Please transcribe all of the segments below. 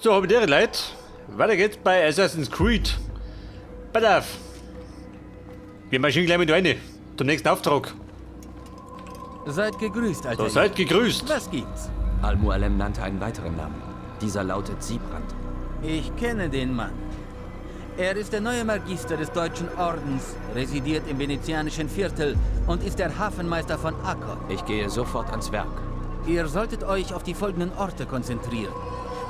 So, habe ich Leute. Weiter geht's bei Assassin's Creed. Pass auf. Wir marschieren gleich mit rein. Zum nächsten Auftrag. Seid gegrüßt, Alter. So, seid gegrüßt. Was gibt's? Al-Mualem nannte einen weiteren Namen. Dieser lautet Sibrand. Ich kenne den Mann. Er ist der neue Magister des Deutschen Ordens, residiert im venezianischen Viertel und ist der Hafenmeister von Akkon. Ich gehe sofort ans Werk. Ihr solltet euch auf die folgenden Orte konzentrieren.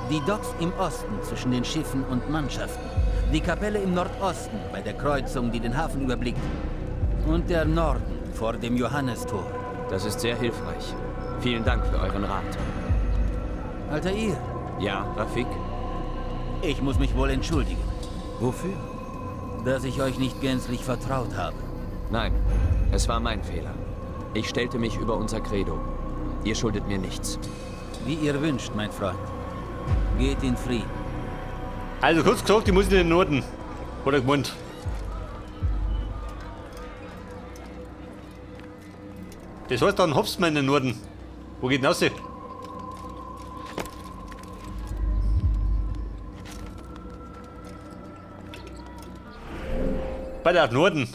Die Docks im Osten zwischen den Schiffen und Mannschaften. Die Kapelle im Nordosten bei der Kreuzung, die den Hafen überblickt. Und der Norden vor dem Johannestor. Das ist sehr hilfreich. Vielen Dank für euren Rat. Altair, Ja, Rafik? ich muss mich wohl entschuldigen, Wofür? Dass ich euch nicht gänzlich vertraut habe. Nein, es war mein Fehler. Ich stellte mich über unser Credo. Ihr schuldet mir nichts. Wie ihr wünscht, mein Freund. Geht in Frieden. Also kurz gesagt, ich muss in den Norden. Hat er gemeint. Das heißt, dann hopst man in den Norden. Wo geht denn raus? Bei der Norden.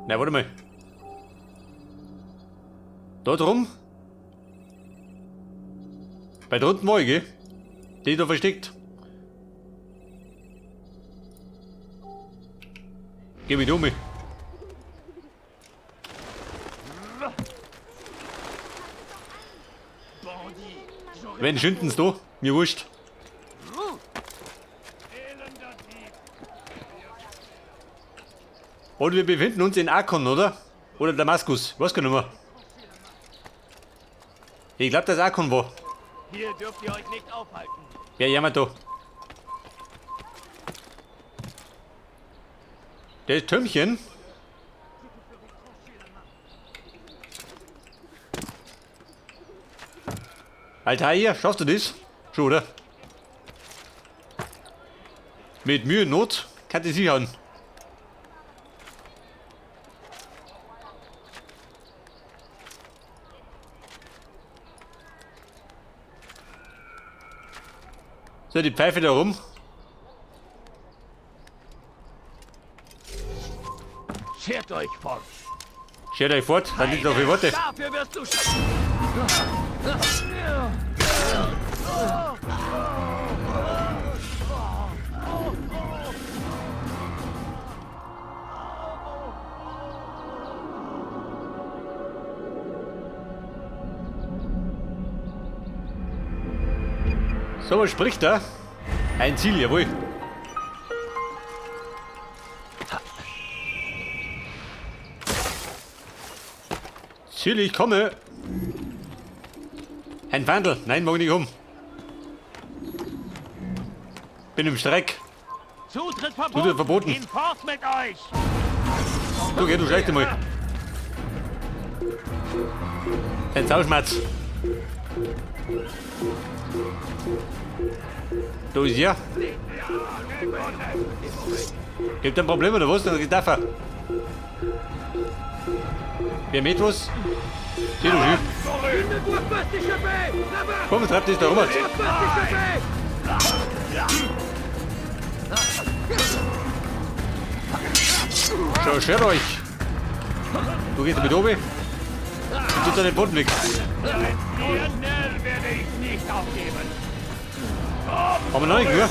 Na, warte mal. Da drum? Bei drunten war ich, gell? Die da versteckt. Geh mit um. Wenn schünden's da? Mir wurscht. Und wir befinden uns in Akkon, oder? Oder Damaskus, weiß gar nicht mehr. Ich glaube, dass Akkon war. Hier dürft ihr euch nicht aufhalten. Wer jammert da? Das Türmchen. Altair, schaffst du das? Schon, oder? Mit Mühe und Not kann ich sichern. So, die Pfeife da rum. Schert euch fort. Schert euch fort, dann nicht noch viele Worte. Dafür wirst du So, was spricht da? Ein Ziel, jawohl. Ziel, ich komme. Ein Fandel. Nein, mag ich nicht um. Bin im Streck. Zutritt verboten. Zutritt verboten. Hinfort mit euch. Du, geh du schlecht einmal. Ein Sauschmatz. Da ist er. Gibt ein Problem oder was? Dann darf er. Wer mit was? Sieh du schön. Komm, treib dich da rüber. Schau, schert euch. Du gehst mit oben. Und tut deinen Boden weg. So schnell werde ich nicht aufgeben. Haben wir noch nicht, gell?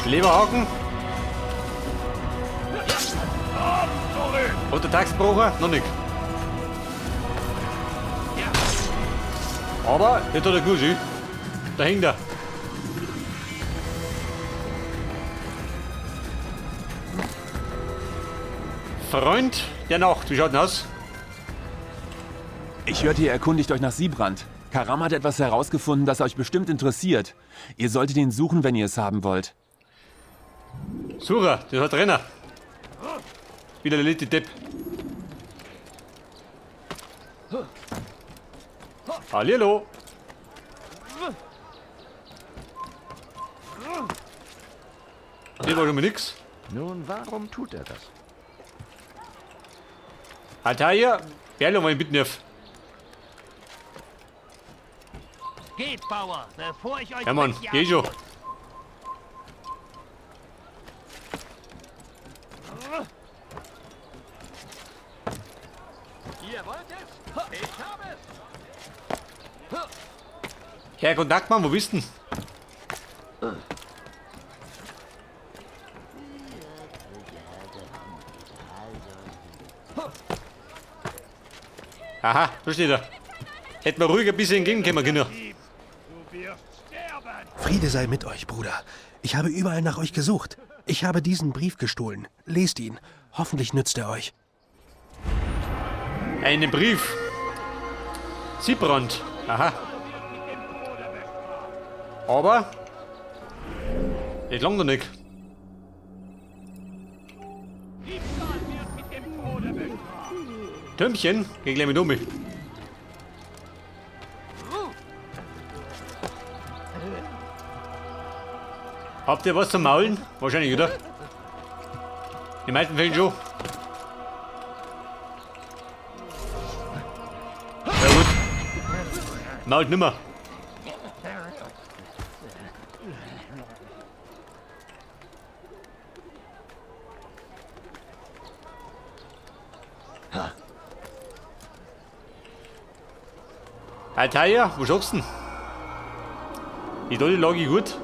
Leberhaken. Hat der Taxenbrocher? Noch nicht. Aber jetzt hat er gut, da hängt er. Freund der Nacht, wie schaut denn aus? Ich hörte, ihr erkundigt euch nach Sibrand. Karam hat etwas herausgefunden, das euch bestimmt interessiert. Ihr solltet ihn suchen, wenn ihr es haben wollt. Sura, das hat Renner. Wieder der Little Depp. Hallihallo. Das war schon mal nix. Nun, warum tut er das? Altair, Berlo mal bitten darf. Geht, Bauer, bevor ich euch Ja, Mann, geh schon. Ihr wollt es? Ich habe es! Herr Kontaktmann, wo bist denn? Aha, da steht er. Hätten wir ruhig ein bisschen entgegenkommen können. Friede sei mit euch, Bruder. Ich habe überall nach euch gesucht. Ich habe diesen Brief gestohlen. Lest ihn. Hoffentlich nützt er euch. Einen Brief. Sibrand. Aha. Aber. Das langt noch nicht. Türmchen, geh gleich mit um. Habt ihr was zum Maulen? Wahrscheinlich, oder? Die meisten Fällen schon. Ja gut. Mault nimmer. Altair, wo schaust du denn? Die da die Lage gut.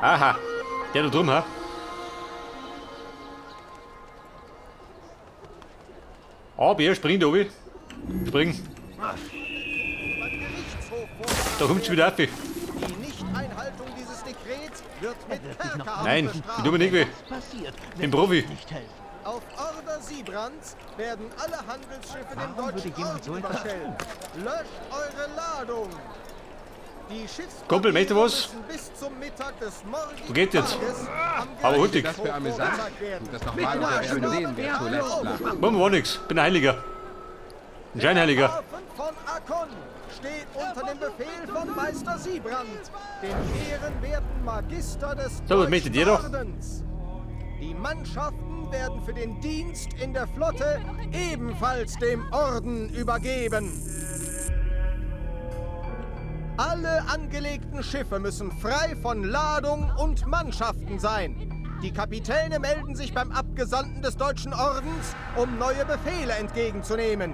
Aha, der da drum, ha? Aber er springt oben. Spring. Da kommt schon wieder auf. Die Nichteinhaltung dieses Dekrets wird mit Kerkerhaft Nein, ich tu mir nicht weh. Ich Bin Profi. Auf Order Siebrands werden alle Handelsschiffe dem deutschen Orden überstellt. Löscht eure Ladung! Die Kumpel, möchtest du was? müssen bis zum Mittag des morgigen Wo geht jetzt? Tages am Aber hurtig. Gerichtshof Das für amüsant. vorgezeigt werden. Tut das nochmal und wir werden sehen, wer zuletzt lacht. Machen wir nix. Bin ein Heiliger. Ein Scheinheiliger. Der Hafen von Akkon steht unter dem Befehl von Meister Siebrand, dem ehrenwerten Magister des So, was möchtet ihr da? Ordens. Die Mannschaften werden für den Dienst in der Flotte ebenfalls dem Orden übergeben. Alle angelegten Schiffe müssen frei von Ladung und Mannschaften sein. Die Kapitäne melden sich beim Abgesandten des Deutschen Ordens, um neue Befehle entgegenzunehmen.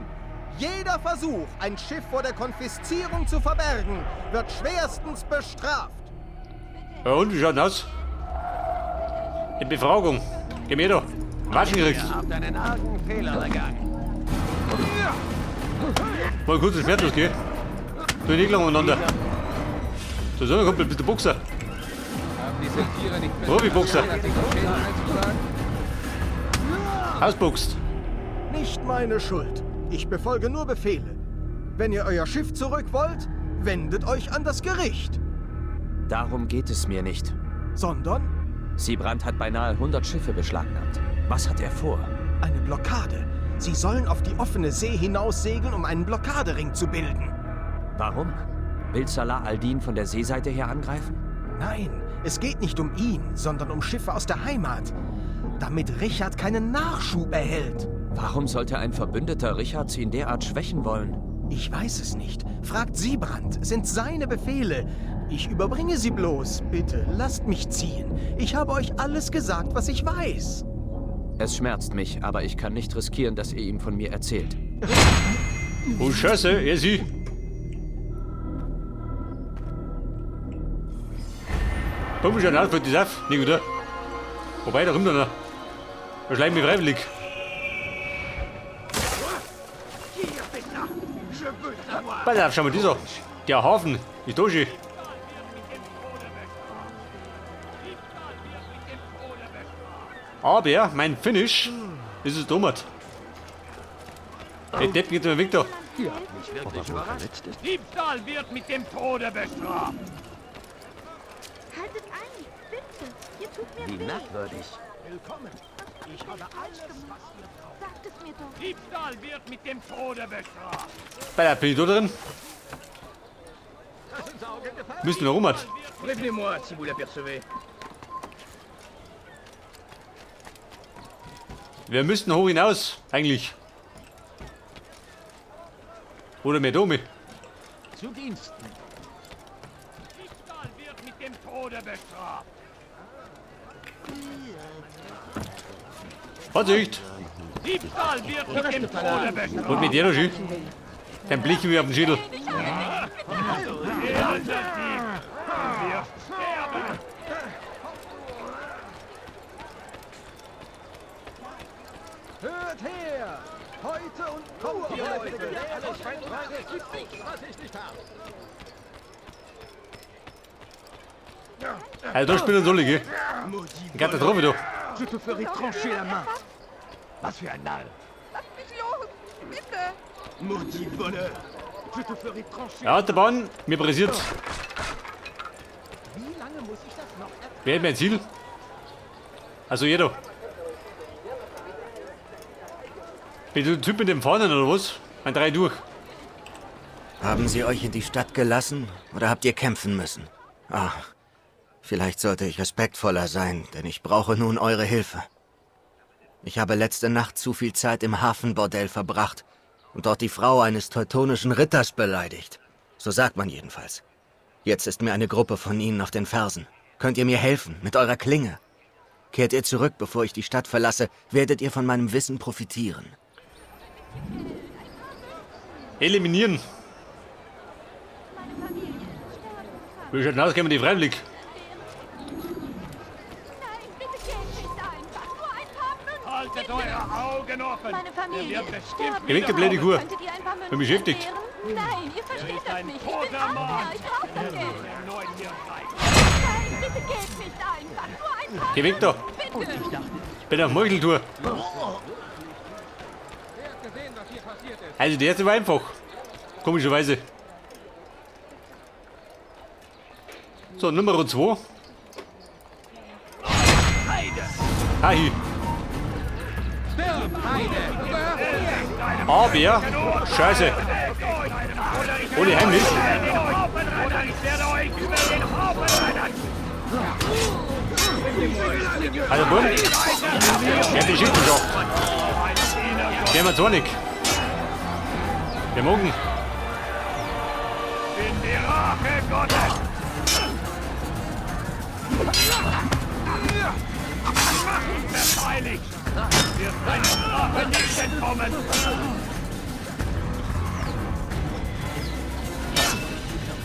Jeder Versuch, ein Schiff vor der Konfiszierung zu verbergen, wird schwerstens bestraft. Ja, und wie schaut denn aus? In Befragung. Geh mir da. Watschen gekriegt. Ihr habt einen argen Fehler begangen. Mal kurz und schmerzlos, gell? Tu nicht lang umeinander. So, so, Kumpel, bist du Boxer? Profi-Boxer. Ausboxt. Nicht meine Schuld. Ich befolge nur Befehle. Wenn ihr euer Schiff zurück wollt, wendet euch an das Gericht. Darum geht es mir nicht. Sondern? Siebrand hat beinahe 100 Schiffe beschlagnahmt. Was hat er vor? Eine Blockade. Sie sollen auf die offene See hinaussegeln, um einen Blockadering zu bilden. Warum? Will Salah al-Din von der Seeseite her angreifen? Nein, es geht nicht um ihn, sondern um Schiffe aus der Heimat. Damit Richard keinen Nachschub erhält. Warum sollte ein Verbündeter Richards ihn derart schwächen wollen? Ich weiß es nicht. Fragt Siebrand. Es sind seine Befehle. Ich überbringe sie bloß. Bitte, lasst mich ziehen. Ich habe euch alles gesagt, was ich weiß. Es schmerzt mich, aber ich kann nicht riskieren, dass ihr ihm von mir erzählt. Oh, Scheiße, er sie. Bumm, schon auf, das auf. Nicht, oder? Wobei, da kommt einer. Da schleichen wir freiwillig. Pass auf, schau mal das an. Der Hafen ist da schön. Aber mein Finish ist es dummert. Der Depp geht mir weg da. Diebstahl wird mit dem Tode bestraft. Haltet ein, bitte. Ihr tut mir Wie weh. merkwürdig. Willkommen. Ich habe alles, was ihr braucht. Sagt es mir doch. Diebstahl wird mit dem Tode bestraft. Bei der bin ich da drin. Müssen wir rum. Prévenez-moi si vous l'apercevez. Wir müssen hoch hinaus, eigentlich. Oder mehr Dome. Zu Diensten. Diebstahl wird mit dem Tode bestraft. Vorsicht! Diebstahl wird mit dem Tode bestraft. Und mit der noch schön. Dann blicken wir auf den Schädel. Hört her! Heute und kommt heute! Es gibt nichts, was ich nicht habe! Also da spielen uns alle, gell? Katastrophe, du. Je te ferai trancher la main. Was für ein Narr. Lass mich los, bitte. Maudit voleur. Je te ferai trancher. Ja, der Bahn, mir pressiert's. Wie lange muss ich das noch Wer hat mein Ziel? Also jeder. Bist du der Typ mit dem Fahnen oder was? Ein drei durch. Haben sie euch in die Stadt gelassen oder habt ihr kämpfen müssen? Ah, vielleicht sollte ich respektvoller sein, denn ich brauche nun eure Hilfe. Ich habe letzte Nacht zu viel Zeit im Hafenbordell verbracht und dort die Frau eines teutonischen Ritters beleidigt. So sagt man jedenfalls. Jetzt ist mir eine Gruppe von ihnen auf den Fersen. Könnt ihr mir helfen mit eurer Klinge? Kehrt ihr zurück, bevor ich die Stadt verlasse, werdet ihr von meinem Wissen profitieren. Eliminieren. Wie schaut denn aus? Gehen wir die freiwillig. Haltet eure Augen offen. Meine Familie Er wird bestimmt Geh weg, du blöde Kuh. Könntet ihr ein paar Bin Münzen beschäftigt. entbehren? Nein, ihr versteht ist das ein nicht. Ich bin toter arm, Mann. Herr. Ich brauche das Geld. Nein, bitte geht nicht einfach. Nur ein paar Geh weg da. Bitte. Ich bin auf Meucheltour. Also die erste war einfach. Komischerweise. So, Nummer 2. Hi. Aber, Scheiße. Ohne heimlich. Also Bumm. Der hat die Schichten schon. Der war zornig. Wir mogen. Bin die Rache Gottes. Verteidigt. Wird deine Strafe nicht entkommen.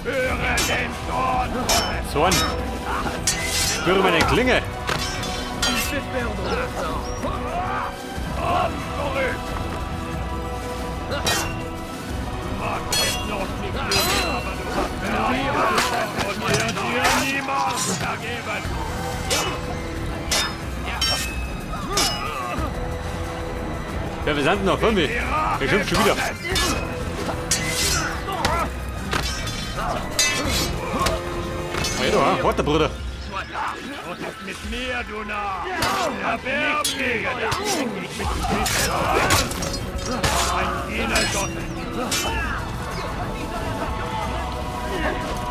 Höre den Zorn Gottes. Zorn. Spüre meine Klinge. Komm zurück. Du magst es noch nicht wissen, aber du hast verraten und wird dir niemals vergeben. Ja, wir sind noch vor mir. Der schimpft schon wieder. Hey, du, ha? Warte, Bruder. Was ist mit mir, du Narr? Erwerb gegen dich. Ein Diener Gottes.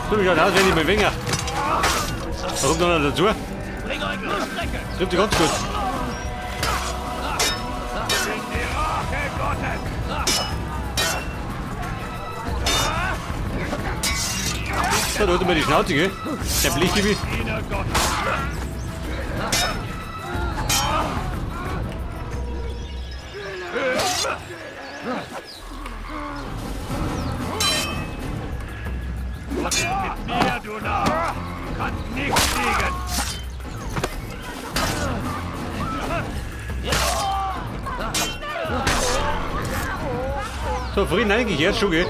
Du, wie schaut aus, wenn ich mal winger. Warum noch einer dazu? Bring euch nur Strecke. Trifft dich ganz gut. Bin die Rache Gottes. So, da hat er mir die Schnauze, gell? Der Blechgebiet. Diener Gottes. Was ist mit mir, du Narr? Du kannst nicht siegen. So, vorhin eingekehrt schon, gell?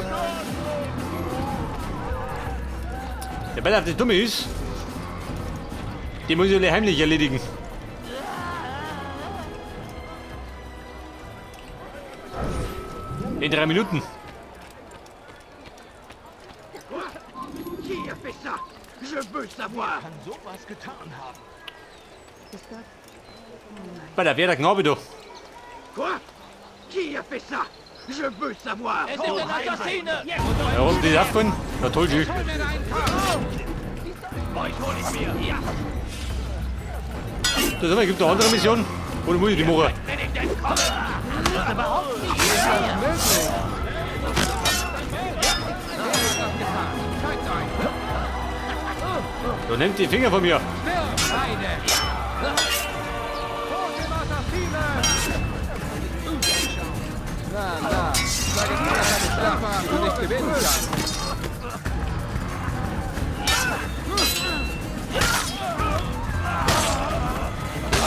Der Ball auf das Dumme ist, den muss ich alle heimlich erledigen. In 3 Minuten. Qui a fait ça? Je veux savoir. Kann sowas getan haben? Bei der wer der Knabe da. Quoi? Qui a fait ça? Je veux savoir. Es ist ein Assassine! Ja, warum die aufgefallen? Na toll, schön. Euch hol ich mir. Ja. Das aber, gibt eine andere Mission. Oder muss ich die machen? Wenn ich denn Das ist überhaupt nicht schwer. Du nimmst die Finger von mir. Na, na, sag ich dir, dass eine Schlacht, die du nicht gewinnen kannst.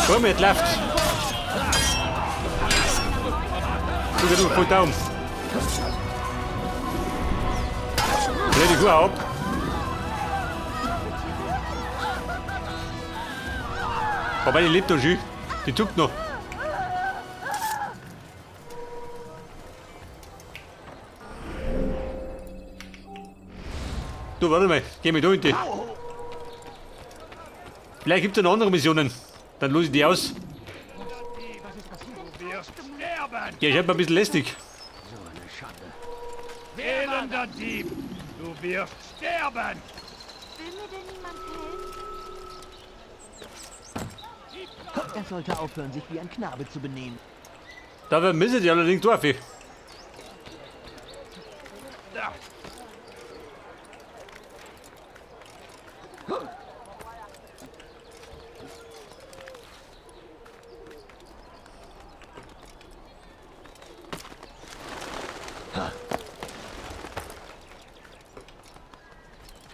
Komm, jetzt läuft's. Du gehst voll down. Dreh die Kuh ab. Wobei, die lebt noch schön. Die zuckt noch. Du, warte mal, geh mit da in die. Vielleicht gibt es noch andere Missionen. Dann los ich die aus. Ja, ich hab ein bisschen lästig. So eine Schande. Elender Dieb! Du wirst sterben! Will mir denn niemand helfen? Er sollte aufhören, sich wie ein Knabe zu benehmen. Da vermisse ich allerdings Dorfi.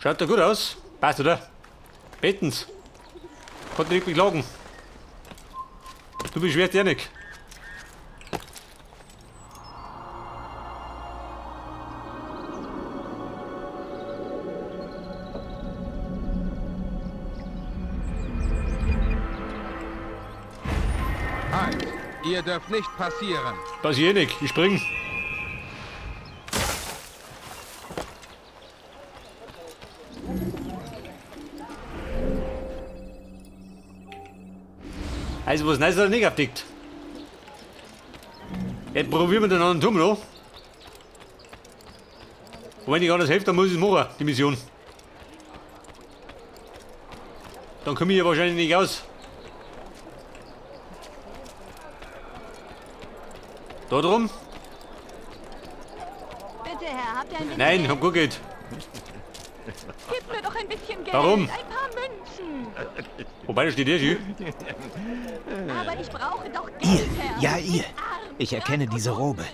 Schaut doch gut aus. Passt, oder? Bettens. Konnte nicht beklagen. Du beschwerst dich nicht. Halt! Ihr dürft nicht passieren. Passiert nicht. Ich spring. Also was Neues hat er nicht aufdeckt. Jetzt probieren wir den anderen Turm noch. Und wenn ich anders helfe, dann muss ich es machen, die Mission. Dann komme ich ja wahrscheinlich nicht aus. Da drum? Bitte, Herr, habt ihr ein bisschen Nein, Geld? hab gut Geld. Gib mir doch ein bisschen Geld. Warum? Ein paar Münzen. Wobei, da steht der schon. Aber ich brauche doch Geld, Ihr, Herr. ja ihr. Ich erkenne diese Robe.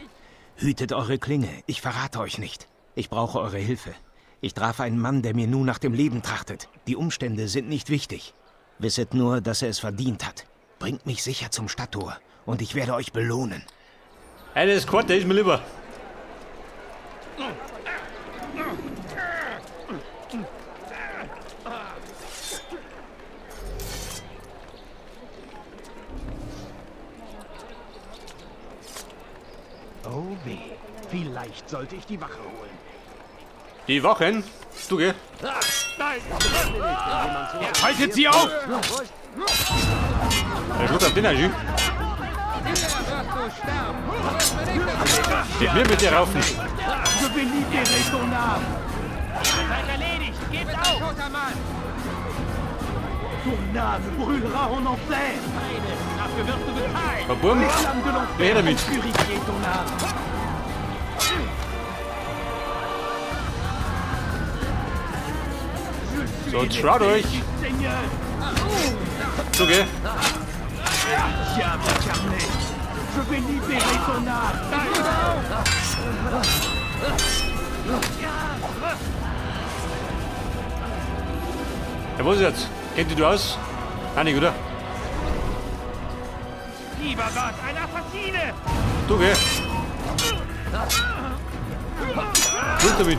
Hütet eure Klinge, ich verrate euch nicht. Ich brauche eure Hilfe. Ich traf einen Mann, der mir nun nach dem Leben trachtet. Die Umstände sind nicht wichtig. Wisset nur, dass er es verdient hat. Bringt mich sicher zum Stadttor und ich werde euch belohnen. Eine Eskorte ist mir lieber. Oh weh. Vielleicht sollte ich die Wache holen. Die Wachen? Du geh. Nein! Haltet sie auf! Der schluckt auf den Anschü. Nicht mir mit dir raufen. Je vais libérer ton âme. Seid erledigt! Gebt auf! Toter Mann! Ton âme brûlera en enfer. Dafür wirst du bezahlen! Herr Burm, Les flammes de l'enfer her damit. vont purifier ton âme. Je So, suis traut l'épée euch. du Seigneur. Du geh. Diable incarné. Je vais libérer ton âme. Ja, was ist jetzt? Kennt ihr du aus? Nein, nicht, oder? Lieber Gott, ein Assassine! Du geh. Schluss damit.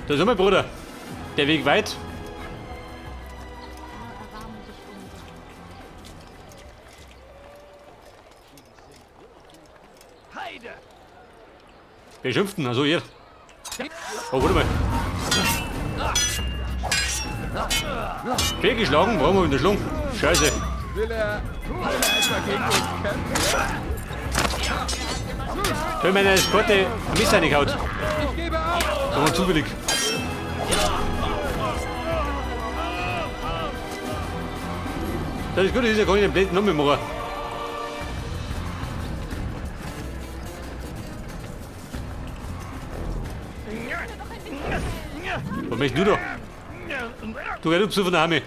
Da ist mein Bruder. Der Weg weit. Heide! Wer schimpft denn? Also ihr. Oh, warte mal. Fehlgeschlagen? Warum hab ich denn geschlagen? Scheiße. Will er etwa gegen uns kämpfen? Für meine Eskorte ein Messer reingehauen. Ich gebe auf! Da war zufällig. Das ist gut, das ist ja gar nicht ein blöden Namen machen. Was möchtest du da? Du gehst du von der Hame.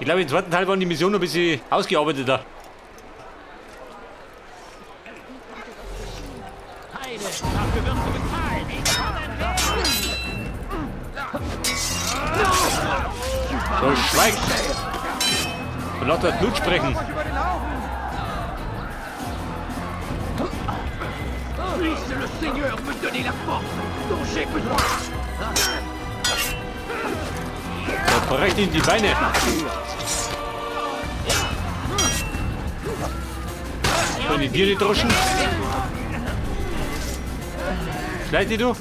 Ich glaube, im zweiten Teil waren die Missionen ein bisschen ausgearbeiteter. So, schweig! Und lass das Blut sprechen. Puisse le Seigneur me donner la force dont j'ai besoin. Da brecht ihm die Beine. Können die Tiere droschen? Schleich die du?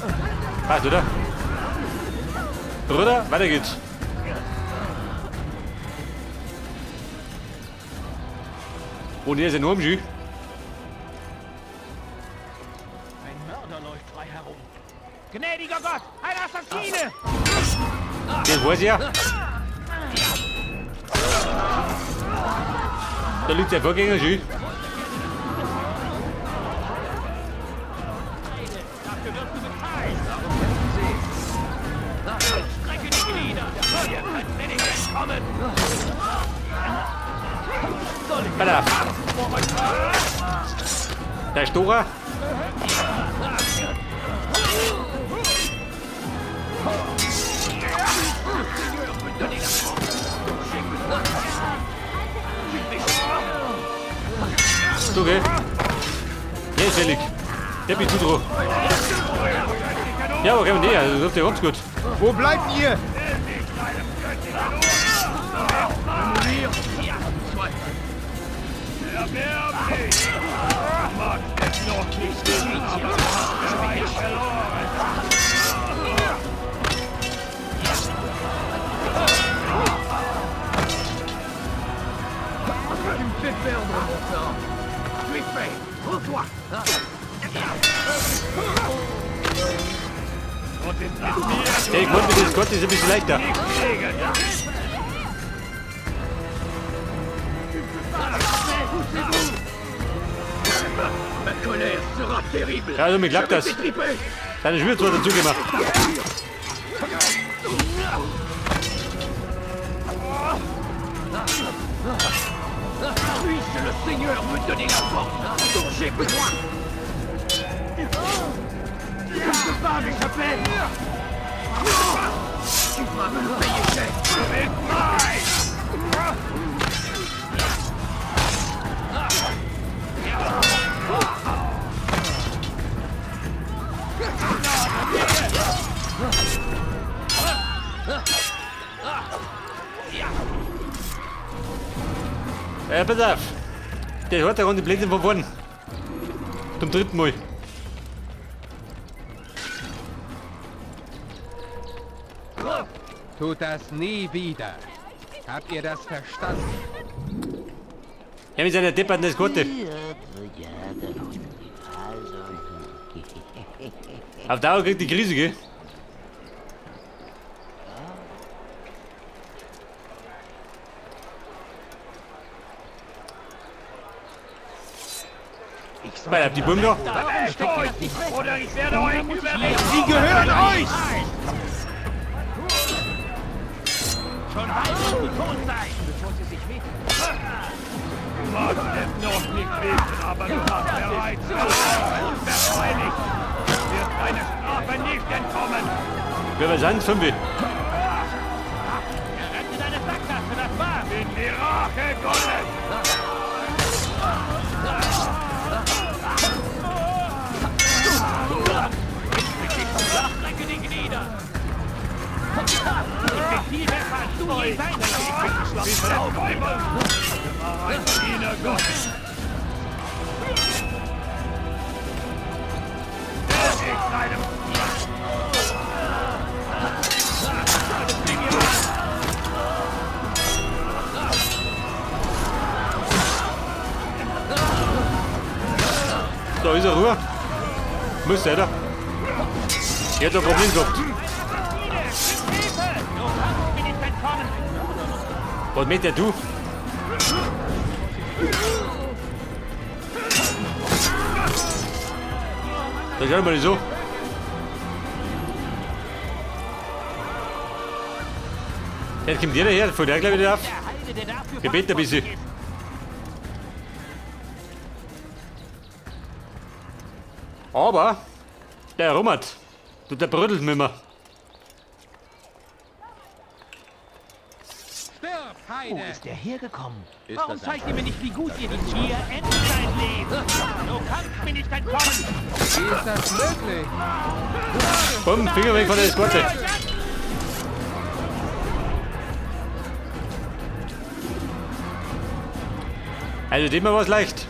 Passt, oder? Bruder, weiter geht's. Und hier ist enorm schön. Ein Mörder läuft frei herum. Gnädiger Gott, ein Assassine! Den weiß ich ja. Da liegt der Vorgänger schön. Strecke die Glieder! Ihr könnt mir nicht entkommen! Pass auf. Da ist Dora. Du, gell? Der ist fällig. Der bist du dran. Ja, aber komm näher, das ist ja ganz gut. Wo bleibt ihr? Tu me fais perdre mon temps. Tu es fait. Trouve-toi. Hey, ich wollte das Gott ist ein bisschen leichter. Ma colère sera terrible. Ja, also mir klappt das. Deine Schwür zwar dazu gemacht. Puisse le Seigneur me donner la force dont j'ai besoin. Je ne peux pas m'échapper. Non, tu vas me le payer cher. Pass auf. Der hat ja die Blödsinn von vorn. Zum dritten Mal. Tut das nie wieder. Habt ihr das verstanden? Ja, mit seiner depperten Eskorte. Auf Dauer kriegt die Krise, gell? Bleib die Bum da. Oder ich werde euch überleben. Sie gehören euch! Schon bald wird sie tot sein, bevor sie sich wehtun. Du magst es noch nicht wissen, aber du hast bereits verloren. Unverzeihlich. Du wirst deine Strafe nicht entkommen. Wer sind? Fünf. Er rennt in eine Sackgasse, das war's. In die Rache Gottes. Strecke die Glieder! Ich bin viel besser als du je sein wirst! Ich bin der Teufel! Ein Diener Gottes! Ich deinem... Müsste, oder? Ich hätte ein Problem gehabt. Was möchte der du? Da schau mal so. Jetzt kommt jeder her, von der gleich wieder auf. Gebet ein bisschen. Aber der rummert. Du, der brüttelt mit mir. Wo ist der hergekommen? Warum zeigt ihr mir nicht, wie gut ihr die Hier endet dein Leben! Du kannst mir nicht entkommen! Wie ist das möglich? Komm, Finger weg von der Eskorte. Also dem war es leicht.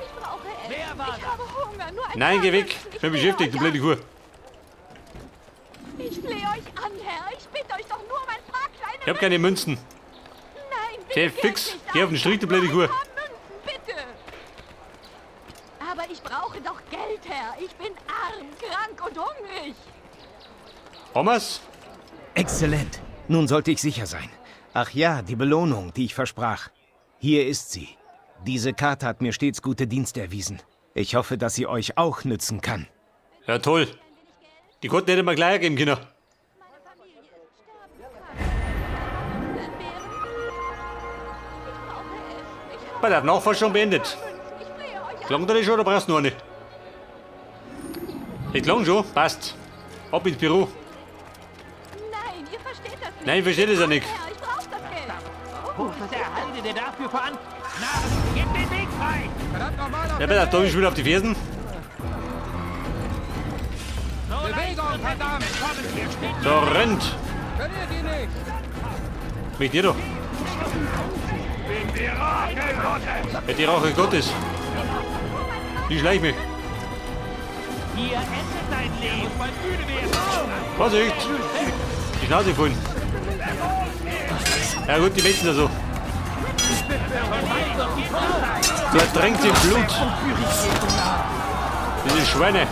Ich brauche Essen. Ich habe Hunger. Nur ein Nein, paar geh weg. Münzen. Ich bin flehe beschäftigt, du euch blöde an. Kuh. Ich flehe euch an, Herr. Ich bitte euch doch nur um ein paar kleine Ich hab keine Münzen. Nein, bitte Geh fix. Geh auf den Strick, du blöde Nur Kuh. ein paar Münzen, bitte. Aber ich brauche doch Geld, Herr. Ich bin arm, krank und hungrig. Thomas? Exzellent. Nun sollte ich sicher sein. Ach ja, die Belohnung, die ich versprach. Hier ist sie. Diese Karte hat mir stets gute Dienste erwiesen. Ich hoffe, dass sie euch auch nützen kann. Ja, toll. Die Karten hätte man gleich geben können. Bei der Nachforschung beendet. Klang dir das schon oder brauchst du noch eine? Ich klang schon, passt. Ab ins Büro. Nein, ihr versteht das nicht. Nein, ich verstehe das ja nicht. Herr, ich brauche das Geld. Wo ist der Heide, der dafür verantwortlich Narren, gebt den Weg frei! Verdammt nochmal auf Ja, pass auf, da bin ich wieder auf die Fersen. Bewegung, verdammt! So, rennt. Verliert ihn nicht! Mit dir doch. Bin die Rache Gottes! Ja, die Rache Gottes. Die schleich mich. Hier endet dein Leben! Bald müde werden! Vorsicht! Die Schnauze voll. Ja gut, die Mädchen da so. So ertränkt sie im Blut. Diese Schweine.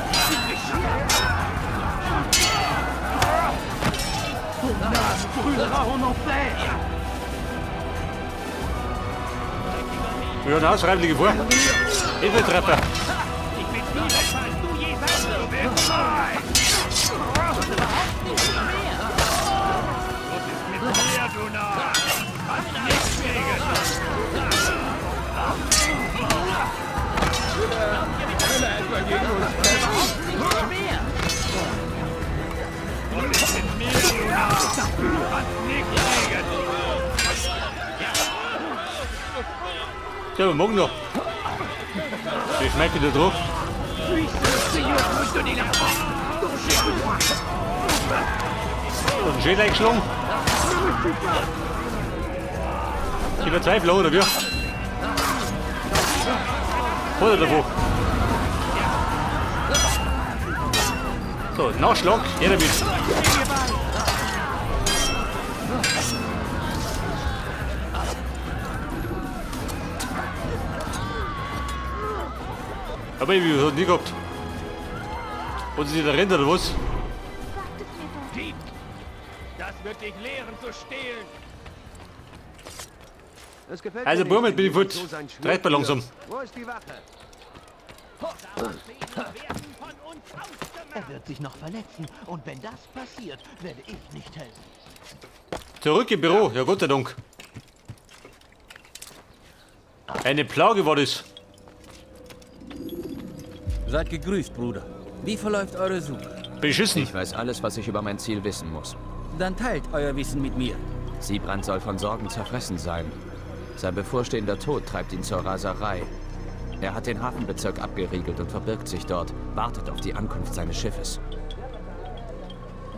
Ja, na, schreib die vor. Hilfetreffer. Ich bin viel besser, als du je sein wirst! Gott ist mit mir, du Narr! Kannst nichts gegen! Will er etwa gegen uns kämpfen? Gott ist mit mir, du Narr! Kannst nichts gegen! Ja, wir morgen noch. Wie schmeckt die da drauf? Und ein Schädel eingeschlagen. Ich verzweifle, oder wie? Oder davor. So, Nachschlag, her damit. Aber ich hab nie gehabt. Und sie da rennt oder was? Dieb! Das wird dich lehren zu stehlen! Es gefällt Also, mir nicht, Burmel, bin wie ich fort. jemand so sein Schwert Treibt mal langsam. führt. Wo ist die Wache? Er wird sich noch verletzen und wenn das passiert, werde ich nicht helfen. Zurück im Büro, ja Gott sei Dank. Eine Plage war das. Seid gegrüßt, Bruder. Wie verläuft eure Suche? Beschissen. Ich weiß alles, was ich über mein Ziel wissen muss. Dann teilt euer Wissen mit mir. Siebrand soll von Sorgen zerfressen sein. Sein bevorstehender Tod treibt ihn zur Raserei. Er hat den Hafenbezirk abgeriegelt und verbirgt sich dort, wartet auf die Ankunft seines Schiffes.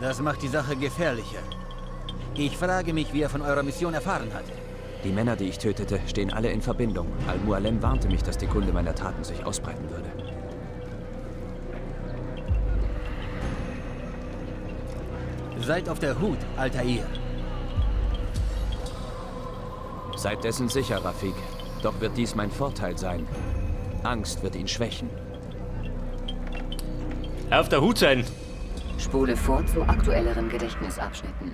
Das macht die Sache gefährlicher. Ich frage mich, wie er von eurer Mission erfahren hat. Die Männer, die ich tötete, stehen alle in Verbindung. Al-Mualem warnte mich, dass die Kunde meiner Taten sich ausbreiten würde. Seid auf der Hut, Altair. Seid dessen sicher, Rafik. Doch wird dies mein Vorteil sein. Angst wird ihn schwächen. Auf der Hut sein. Spule vor zu aktuelleren Gedächtnisabschnitten.